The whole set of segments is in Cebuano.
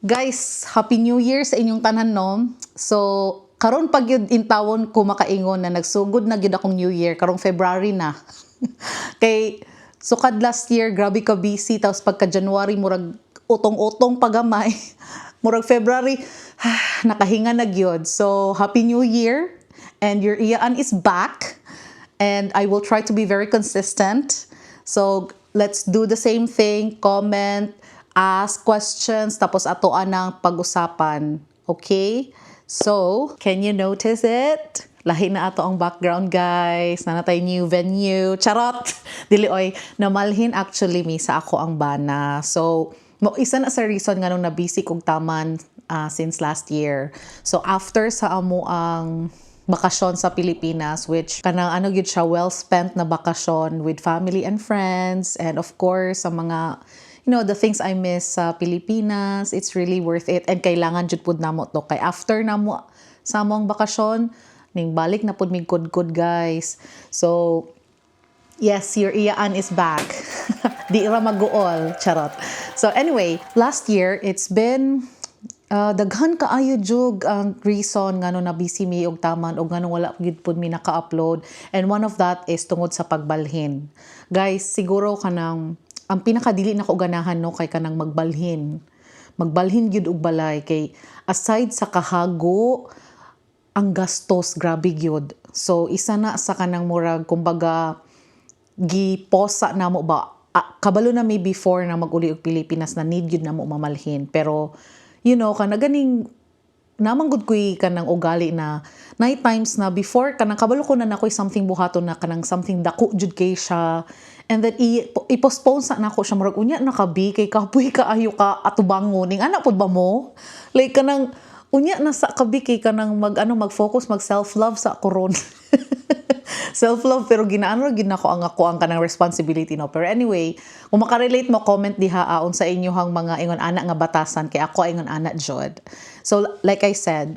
Guys, Happy New Year sa inyong tanan, no? So, karon pag yun intawon ko makaingon na nagsugod na gyud akong New Year karong February na. Kay sukad last year, grabe ka busy, tapos pagka January murag utong-utong pagamay. Murag February, nakahinga na gyud. So, Happy New Year and your Iyaan is back and I will try to be very consistent. So, let's do the same thing, comment, ask questions, tapos ato anang pag-usapan. Okay? So, can you notice it? Lahi na ato ang background, guys. Naa na tay new venue. Charot! Dili oy, namalhin actually mi sa akoang bana. So, mo isa na sa reason nganong na busy kog taman since last year. So, after sa amo ang bakasyon sa Pilipinas, which kanang ano gyud siya, well spent na bakasyon with family and friends and of course sa mga the things I miss sa Pilipinas, it's really worth it and kailangan jud pud namo to kay after namo sa among bakasyon, ning balik na pud mig kudkod, guys. So yes, your Iyaan is back. Di ra maguol. Charot. So anyway, last year, it's been daghan kaayo jug ang reason ngano na busy mi og taman og ngano wala gyud pud mi naka-upload, and one of that is tungod sa pagbalhin. Guys, siguro kanang ang pinakadili nako ganahan, no, kay kanang magbalhin. Magbalhin gyud og balay kay aside sa kahago, ang gastos grabe gyud. So isa na sa kanang murag kumbaga giposa namo ba. Ah, kabalo na mi before na mag-uli og Pilipinas na need gyud namo mamalhin, pero kana ganing naman gud ko'y kanang ugali na night times na before kanang kabalo ko na nakoy something buhaton na kanang something dako jud kay siya and then i-postpone sa nako siya, murag unya na kabi kay kapoy kaayo ka atubangon ning ana pud ba mo, like kanang unya na sa kabi kay kanang mag ano, mag-focus, mag self love sa koron, self-love, pero ginaano ra gyud nako ang ako ang kanang responsibility, no? Pero anyway, kung makarelate mo, comment diha unsa inyohang mga ingon ana nga batasan kay ako ingon ana jud. So like I said,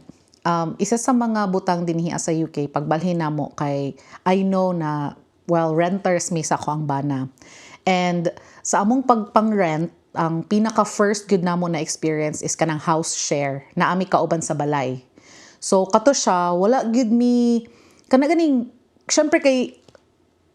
isa sa mga butang dinhi sa UK pagbalhin namo kay I know na, well, renters mi sa akoang bana and sa among pagpang-rent, ang pinaka first gud namo na experience is kanang house share na ami kauban sa balay. So kato siya, wala gyud mi kana ganing syempre kay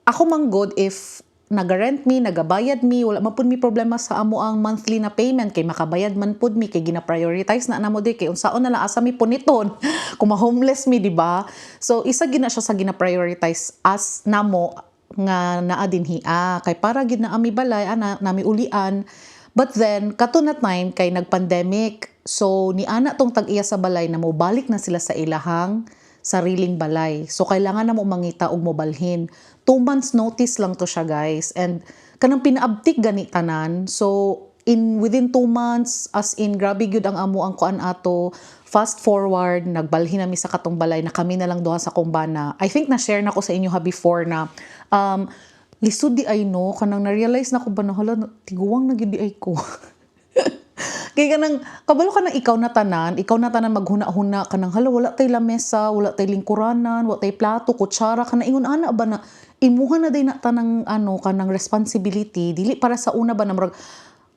ako man god, if naga-rent mi, nagabayad mi, wala man pud mi problema sa amo ang monthly na payment kay makabayad man pud mi kay gina-prioritize na namo di kay unsaon na lang, asa mi puniton kung ma-homeless mi, di ba? So isa gina siya sa gina-prioritize as namo nga naa dinhi kay para gid na ami balay ana nami ulian. But then kato na time kay nag-pandemic, so ni ana tong tag-iya sa balay na mobalik na sila sa ilahang sariling balay. So kailangan na mo mangita og mobalhin. 2 months notice lang to siya, guys. And kanang pinaabtik gani tanan. So in within 2 months, as in grabe gyud ang amo ang kuan ato. Fast forward, nagbalhin nami sa katong balay na kami na lang duha sa akong bana. I think na share na ko sa inyo ha before na lisod di ay, no, kanang na-realize na ko ba na hala, tiguwang na gyud di ay ko. Kay kanang kabalo ka nang ikaw na tanan maghuna-huna, kanang hala, wala tay lamesa, wala tay lingkuranan, wala tay plato, kutsara, kanang ingon ana ba na imuha na day na tanang ano kanang responsibility, dili para sa una ba na murag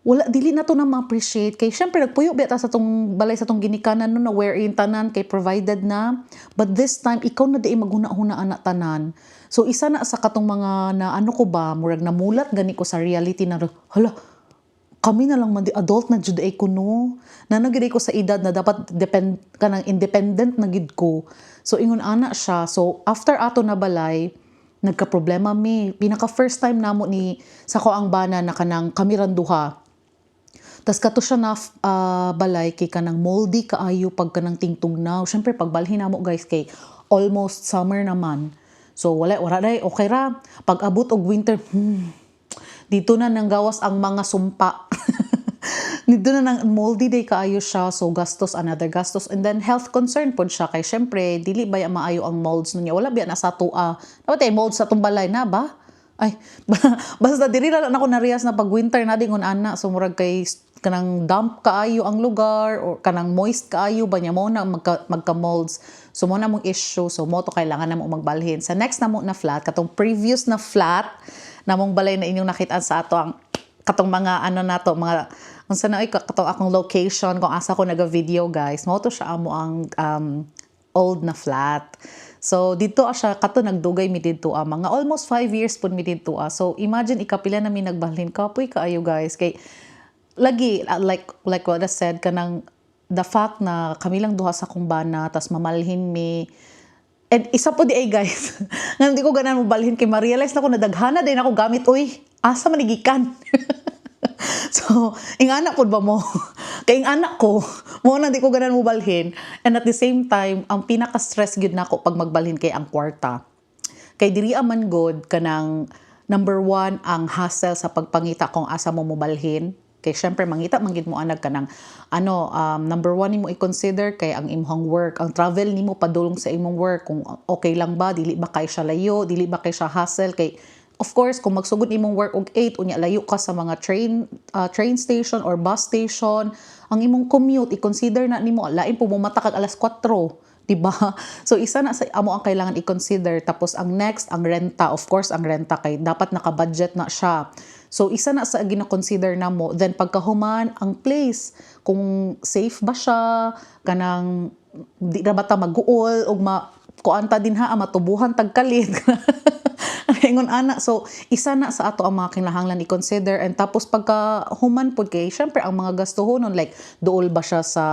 wala, dili na to na ma-appreciate kay syempre nagpuyo biya ta sa tong balay sa tong ginikanan no na wherein tanan kay provided na, but this time ikaw na di maghuna-huna ana tanan. So isa na sa katong mga na ano ko ba, murag namulat gani ko sa reality na hala, kami na lang man di, adult na jud ay ko, no, na gyud ko sa edad na dapat depend kanang independent na gid ko. So ingon ana siya. So after ato na balay, nagka-problema mi. Pinaka first time namo ni sa ko ang bana na kanang kami ran duha. Tas kato siya na balay kay kanang moldy kaayo pag kanang tingtugnaw. Syempre pagbalhin namo, guys, kay almost summer naman. So wala wala day, okay ra. Pag abot og winter, dito na nanggawas ang mga sumpa. Dito na nang moldy day kaayo siya, so gastos, another gastos, and then health concern pod siya kay syempre dili ba maayo ang molds niya, wala biya na sa tua. Dapat ay molds sa atong balay na ba? Ay, basta diri ra na ako na-realize na pag winter na dingon ana, so murag kay kanang damp kaayo ang lugar or kanang moist kaayo ba niya, mo na magka molds. So mo na mong issue, so mo to kailangan na mo magbalhin. Sa next na mo na flat, katong previous na flat namong balay na inyong nakita sa ato ang katong mga ano nato, mga Unsa na oy, kato akong location kung asa ko naga-video, guys. Mao to siya amo ang old na flat. So didto siya kato nagdugay mi didto, mga almost 5 years pud mi didto. So imagine, ikapila na mi nagbalhin. Kapoy kaayo, guys, kay lagi like what I said, kanang the fact na kami lang duha sa akong bana, tas mamalhin mi. And isa po diay, guys, nga hindi ko ganahan mo balhin kay ma-realize na ko na daghana din ako gamit, uy, asa man ni gikan? So, ingana pud ba mo? Kay ingana ko, mao na di ko ganahan mo balhin. And at the same time, ang pinaka-stress gyud nako pag magbalhin kay ang kwarta. Kay diri man god, kanang number one ang hassle sa pagpangita kung asa mo mobalhin. Kay syempre mangita man gid mo anag kanang ano, number one nimo i-consider kay ang imong work, ang travel nimo padulong sa imong work, kung okay lang ba, dili ba kay siya layo, dili ba kay siya hassle. Kay of course kung magsugod imong work og 8, unya layo ka sa mga train station or bus station, ang imong commute i-consider na nimo, lain po mumata kag alas 4, di ba? So isa na sa amo ang kailangan i-consider. Tapos ang next, ang renta. Of course, ang renta kay dapat naka-budget na siya. So isa na sa gina-consider na mo. Then pagkahuman, ang place, kung safe ba siya, kanang di ra ba ta maguol og ma kuan ta din ha, matubuhan tagkalit. Ingon ana. So, isa na sa ato ang mga kinahanglan i-consider. And tapos pagka human pod kay syempre ang mga gastuhonon, like duol ba siya sa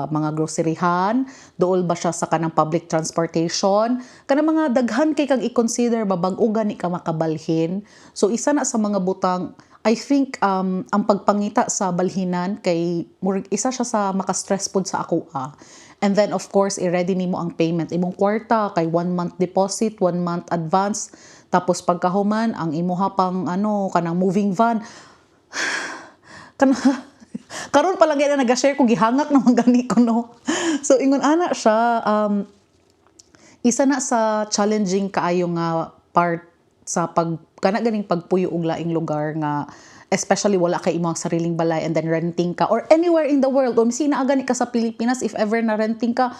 mga groceryhan, duol ba siya sa kanang public transportation, kanang mga daghan kay kag i-consider ba bag-o gani ka makabalhin. So isa na sa mga butang, I think, ang pagpangita sa balhinan kay murag isa siya sa maka-stress pod sa ako ah. And then of course, i-ready nimo ang payment, imong kwarta kay one month deposit, one month advance. Tapos pagkahuman ang imuha pang ano, kanang moving van. Kana karon pa lang na naga-share ko, gihangak naman gani ko, no. So ingon ana siya, isa na sa challenging kaayo nga part sa pag kana ganing pagpuyo og laing lugar nga especially wala kay imong sariling balay and then renting ka or anywhere in the world or miski naa gani ka sa Pilipinas, if ever na renting ka,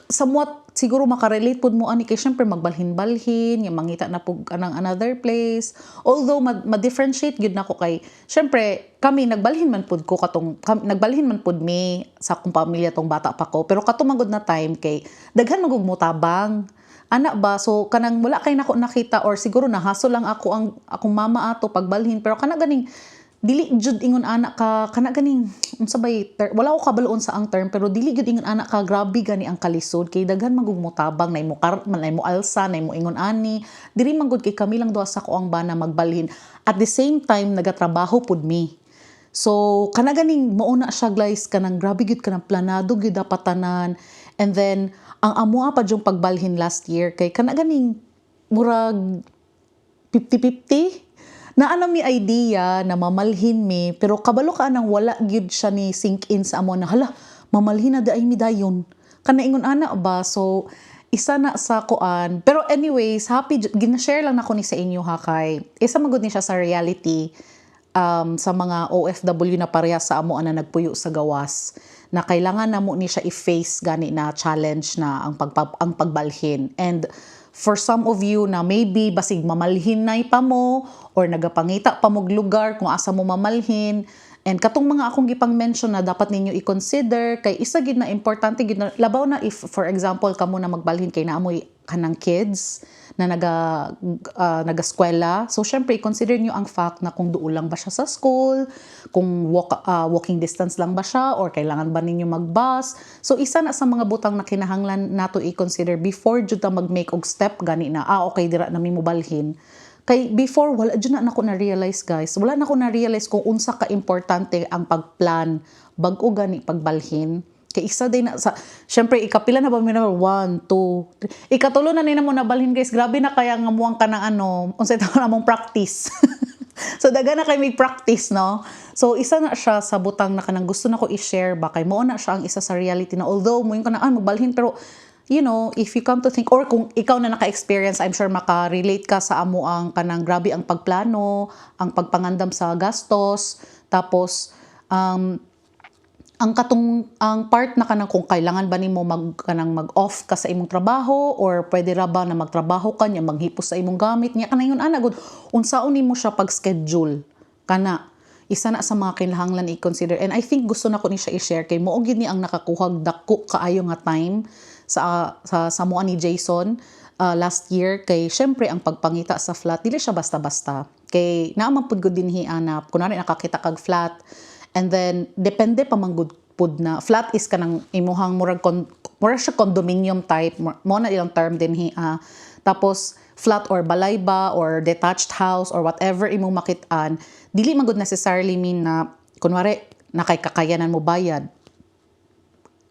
somewhat siguro makarelate pud mo ani kay syempre magbalhin-balhin yung mangita na pug anang another place. Although ma-differentiate gyud nako kay syempre kami nagbalhin man pud ko katong nagbalhin man pud mi sa akong pamilya tong bata pa ko, pero kato man gud na time kay daghan man gud motabang ana ba. So kanang wala kay nako nakita or siguro nahaso lang ako ang akong mama ato pagbalhin, pero kana ganing dili jud ingon ana ka kana ganing unsa bay wala ko kabaloon sa ang term, pero dili jud ingon ana ka grabe gani ang kalisod kay daghan man gud motabang na imo kar na imo alsa na imo ingon ani. Diri man gud kay kami lang duha sa ko ang bana magbalhin, at the same time nagatrabaho pud mi. So kana ganing mauna siya, guys, kanang grabe gyud, kanang planado gyud dapat tanan. And then ang amoa pa jung pagbalhin last year kay kana ganing murag 50-50 na ana mi idea na mamalhin mi, pero kabalo ka nang wala gyud siya ni sink in sa amo na hala, mamalhin na diay mi dayon, kana ingon ana ba. So isa na sa kuan, pero anyways, happy gina-share lang nako ni sa inyo ha, kay isa magud ni siya sa reality sa mga OFW na pareha sa amo na nagpuyo sa gawas na kailangan namo ni siya i-face gani na challenge na ang pagbalhin. And for some of you na maybe basig mamalhin na pa mo or nagapangita pa mo og lugar kung asa mo mamalhin, and katong mga akong gipang mention na dapat ninyo i-consider kay isa gid na importante gid na, labaw na if for example kamo na magbalhin kay naamoy kanang kids na naga-eskwela. So syempre i-consider niyo ang fact na kung duol lang ba siya sa school, kung walking distance lang ba siya or kailangan ba ninyo mag-bus. So isa na sa mga butang na kinahanglan nato i-consider before jud ta mag-make og step gani na ah, okay, dira na mi mobalhin. Kay before wala jud na nako na-realize, guys. Wala na ko na-realize kung unsa ka importante ang pagplan bag-o gani pagbalhin. Kay isa din na sa syempre ikapila na ba mi na, one, two, three. Ikatulo na ni mo nabalhin, guys. Grabe na kaya nga muwang ka ng ano, unsay tawag namong practice. So daga na kay may practice, no. So isa na siya sa butang na kanang gusto na ko i-share ba kay mao na siya ang isa sa reality na although mo ka na ah, magbalhin, pero if you come to think or kung ikaw na naka-experience, I'm sure maka-relate ka sa amo ang kanang grabe ang pagplano, ang pagpangandam sa gastos, tapos ang katong ang part na kanang kung kailangan ba nimo mag kanang mag-off ka sa imong trabaho or pwede ra ba na magtrabaho ka nya maghipos sa imong gamit niya, kanang yun ana gud, unsaon nimo siya pag-schedule kana. Isa na sa mga kinahanglan i-consider and I think gusto na ko ni siya i-share kay mao gyud ni ang nakakuhag dako kaayo nga time sa amoa ni Jason last year, kay syempre ang pagpangita sa flat, dili siya basta-basta, kay naa man pud gud dinhi ana, kunwari nakakita kag flat and then depende pa man gud pud na flat is kanang imuhang murag murag siya condominium type, mo na ilang term dinhi. Tapos flat or balay ba or detached house or whatever imong makit-an, dili man gud necessarily mean na kunwari nakay kakayanan mo bayad,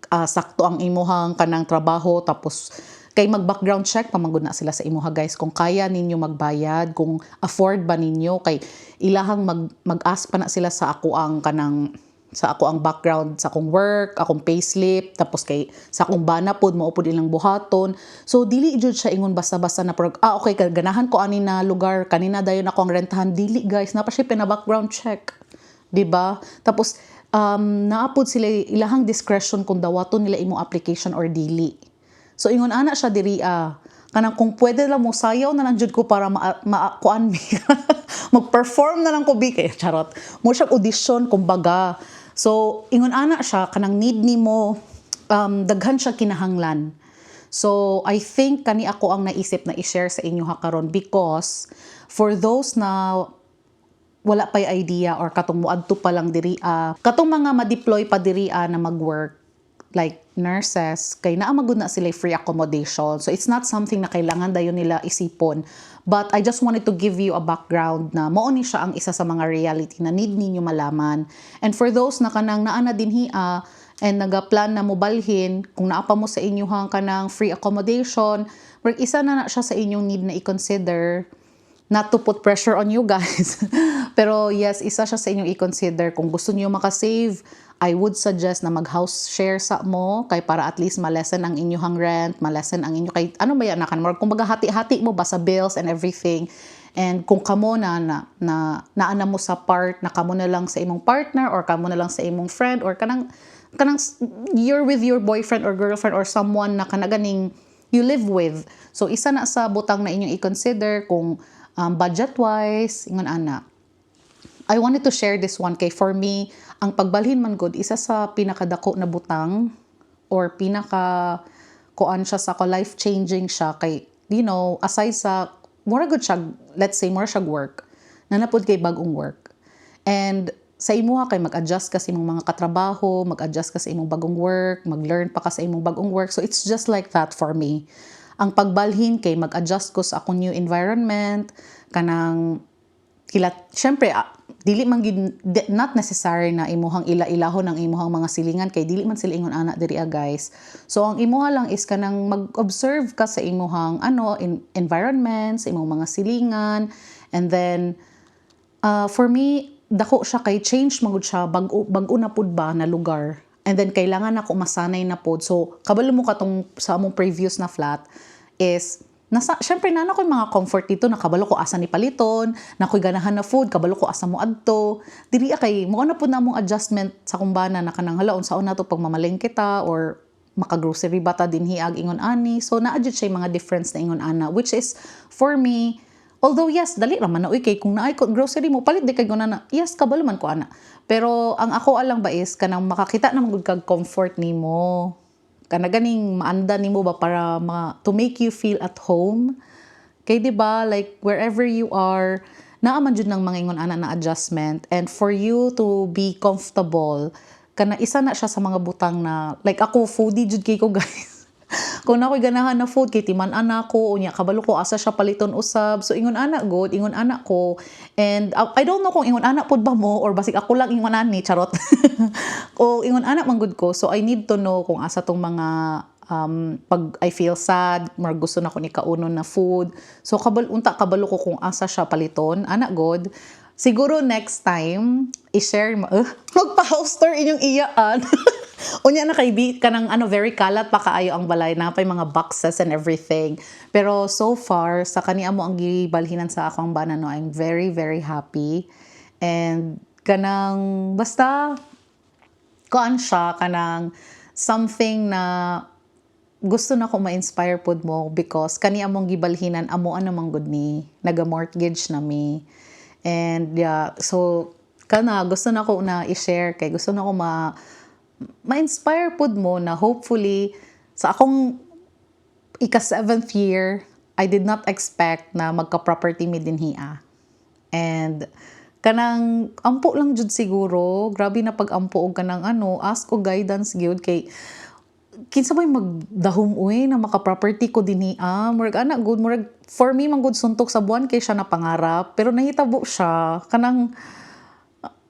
sakto ang imuhang kanang trabaho. Tapos kay mag background check pa man gud na sila sa imuha, guys, kung kaya ninyo magbayad, kung afford ba ninyo, kay ilahang mag-ask pa na sila sa ako ang kanang sa ako ang background, sa akong work, akong payslip, tapos kay sa akong bana pod, mao pod ilang buhaton. So dili jud siya ingon basta-basta na prog, ah, okay, ganahan ko ani na lugar, kanina dayon ako ang rentahan. Dili, guys, naa pa siya pina background check, 'di ba? Tapos naa pod sila ilahang discretion kung dawaton nila imong application or dili. So ingon ana siya diri ah. Kanang kung pwede lang mo sayaw na lang jud ko para ma kuan mi, mag-perform na lang ko bi kay charot. Mo siya audition kumbaga. So ingon ana siya, kanang need nimo daghan siya kinahanglan. So I think kani ako ang naisip na i-share sa inyo ha karon because for those na wala pa'y idea or katong muadto pa lang diri, katong mga ma-deploy pa diri na mag-work like nurses, kay naa magud na sila free accommodation, so it's not something na kailangan dayon nila isipon. But I just wanted to give you a background na mao ni siya ang isa sa mga reality na need ninyo malaman. And for those na kanang naa na dinhi and nagaplan na mobalhin, kung naa pa mo sa inyuhang kanang free accommodation, work, isa na na siya sa inyong need na i-consider. Not to put pressure on you guys. Pero yes, isa siya sa inyong i-consider. Kung gusto niyo makasave, I would suggest na mag-house share sa mo kay para at least malesen ang inyong rent, malesen ang inyo, kay ano ba yan na kan, kumbaga hati-hati mo ba sa bills and everything. And kung kamo na naana mo sa part na kamo na lang sa imong partner or kamo na lang sa imong friend or kanang you're with your boyfriend or girlfriend or someone na kanaganing you live with. So isa na sa butang na inyong i-consider kung budget-wise, ingon ana. I wanted to share this one kay for me, ang pagbalhin man gud, isa sa pinakadako na butang or pinaka kuan siya sa ako, life changing siya, kay aside sa mura gud siya, let's say mura siya work na napud kay bag-ong work and sa imuha kay mag-adjust ka sa imong mga katrabaho, mag-adjust ka sa imong bagong work, mag-learn pa ka sa imong bagong work. So it's just like that for me. Ang pagbalhin kay mag-adjust ko sa akong new environment, kanang kilat syempre dili man gid not necessary na imuhang ila-ilahon ang imuhang mga silingan kay dili man sila ingon ana diri ah, guys. So ang imuha lang is kanang mag-observe ka sa imuhang ano environment, sa imong mga silingan, and then for me dako siya kay change magud siya, bag-o bag-o na pud ba na lugar and then kailangan ako masanay na pud. So kabalo mo katong sa among previous na flat is nasa syempre naa na ko'y mga comfort dito, nakabalo ko asa ni paliton, na ko'y ganahan na food, kabalo ko asa mo adto. Diri kay mo na pud na among adjustment sa akong bana na kanang hala, unsaon nato pag mamalengke ta or maka-grocery ba ta dinhi ag ingon ani. So naa jud siya mga difference na ingon ana, which is for me, although yes, dali ra man na uy, kay kung naay grocery mo palit di kay na, yes, kabalo man ko ana. Pero ang ako alang ba is kanang makakita na man gud kag comfort nimo, kana ganing maanda nimo ba para to make you feel at home. Kay di ba, like wherever you are, naa man jud ng mga ingon ana na adjustment, and for you to be comfortable, kana isa na siya sa mga butang na like ako, foodie jud kay ko, guys. Kung na ako'y ganahan na food kay timan-an ako, unya kabalo ko asa siya paliton usab. So ingon ana god, ingon ana ko. And I don't know kung ingon ana pod ba mo or basig ako lang ingon ani, charot. O ingon ana man gud ko. So I need to know kung asa tong mga pag I feel sad, mar gusto na ko ni kaunon na food. So kabalo unta, kabalo ko kung asa siya paliton, ana god. Siguro next time i-share mo, magpa-house tour inyong iyaan. Unya na kay bi kanang ano, very kalat pa kaayo ang balay na pay mga boxes and everything. Pero so far sa kani amo ang gibalhinan sa akong bana no, I'm very very happy. And kanang basta kuan siya, kanang something na gusto na ko ma-inspire pod mo because kani among gibalhinan, amo ano man gud ni naga-mortgage na mi. And yeah, so Kana gusto na ko na i-share kay gusto na ko ma ma-inspire pud mo na hopefully sa akong ika seventh year, I did not expect na magka-property mi dinhia. And kanang ampo lang jud siguro, grabe na pag-ampo og kanang ano, ask og guidance gyud kay kinsa may magdahom uy na maka-property ko dinhi ah. Murag ana gud, murag for me man gud suntok sa buwan kay siya na pangarap, pero nahitabo siya. Kanang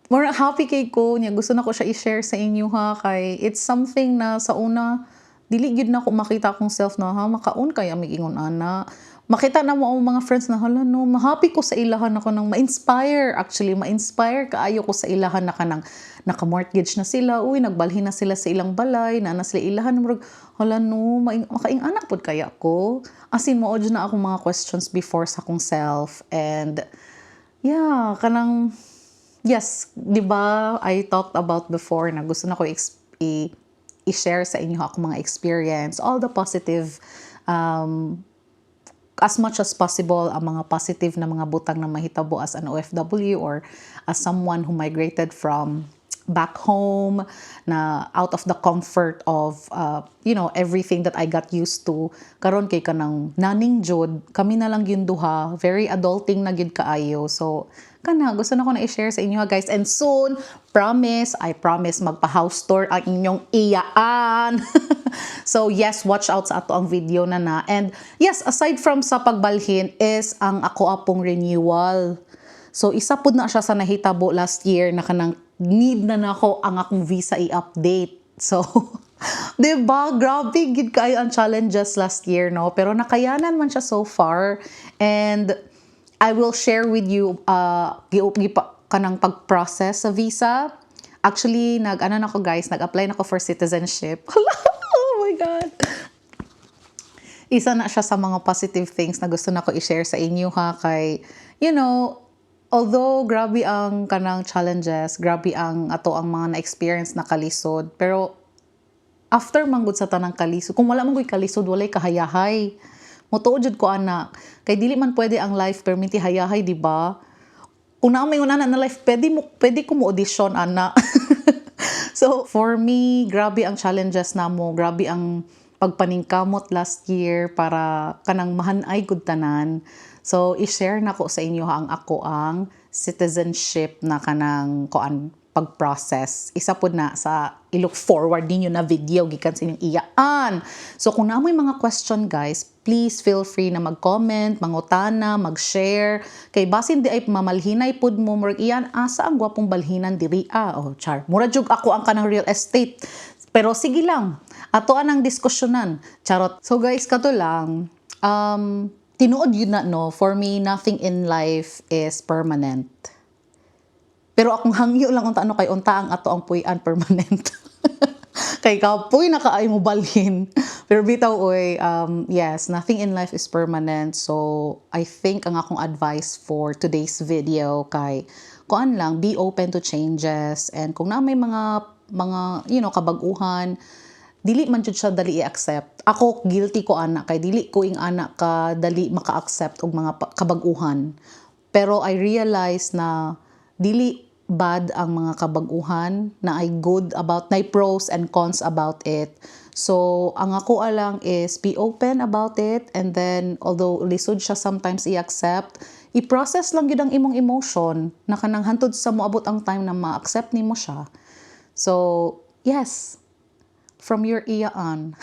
murag happy kay ko niya, gusto na ko siya i-share sa inyo ha, kay it's something na sa una dili gyud na ako makita akong self na ha, makaon kaya mig ingon ana. Makita na mo ang mga friends na hala no, ma-happy ko sa ilahan ako nang ma-inspire, actually ma-inspire kaayo ko sa ilahan na kanang naka-mortgage na sila, uy, nagbalhin na sila sa ilang balay, na na sila ilahan, murag hala no, makaing-ana pod kaya ko. As in, mao jud na akong mga questions before sa akong self. And yeah, kanang yes, di ba I talked about before na gusto na ko i-share sa inyo akong mga experience, all the positive, as much as possible, ang mga positive na mga butang na mahitabo as an OFW or as someone who migrated from back home na out of the comfort of everything that I got used to. Karon kay kanang naning jud kami na lang gyud duha, very adulting na gyud kaayo. So kana gusto na ko na i-share sa inyo ha, guys. And soon, promise, I promise, magpa-house tour ang inyong iyaan. So yes, watch out sa ato ang video na. And yes, aside from sa pagbalhin is ang ako apong renewal. So isa pud na siya sa nahitabo last year na kanang need na nako ang akong visa i-update. So, 'di ba? Grabe gid kaayo ang challenges last year, no? Pero nakayanan man siya so far, and I will share with you gipa, kanang pag-process sa visa. Actually, nag ano na ko guys, nag-apply na ko for citizenship. Oh my God. Isa na siya sa mga positive things na gusto na ko i-share sa inyo ha, kay although grabe ang kanang challenges, grabe ang ato ang mga na-experience na kalisod, pero after manggod sa tanang kalisod, kung wala man gud kalisod, walay kahayahay. Motuo jud ko ana, kay dili man pwede ang life perminti hayahay, di ba? Kung naa may una na life, pwede ko mo audition ana. So for me, grabe ang challenges namo, grabe ang pagpaningkamot last year para kanang mahanay gud tanan. So i-share na ko sa inyo ha, ang ako ang citizenship na kanang kuan pag-process. Isa pod na sa i-look forward ninyo na video gikan sa inyong iyaan. So kung naa moy mga question guys, please feel free na mag-comment, mangutana, mag-share. Kay basin di ay mamalhinay pod mo, murag iyan asa ang gwapong balhinan diri ah. Oh, char. Mura jug ako ang kanang real estate. Pero sige lang, ato anang diskusyonan. Charot. So guys, kato lang. Tinuod yun na no, for me, nothing in life is permanent. Pero akong hangyo lang unta ano kay unta ang ato ang puy-an permanent. Kay kapoy na kaayo mo balhin. Pero bitaw oy, yes, nothing in life is permanent. So I think ang akong advice for today's video kay kuan lang, be open to changes, and kung na may mga kabag-uhan, dili man jud siya dali i-accept. Ako, guilty ko ana kay dili ko ing ana ka dali maka-accept og mga kabag-uhan. Pero I realize na dili bad ang mga kabag-uhan, na ay good about, na pros and cons about it. So, ang ako lang is be open about it, and then although lisod siya sometimes i-accept, i-process lang gyud ang imong emotion na kanang hantod sa moabot ang time na ma-accept nimo siya. So, yes, from your iyaan.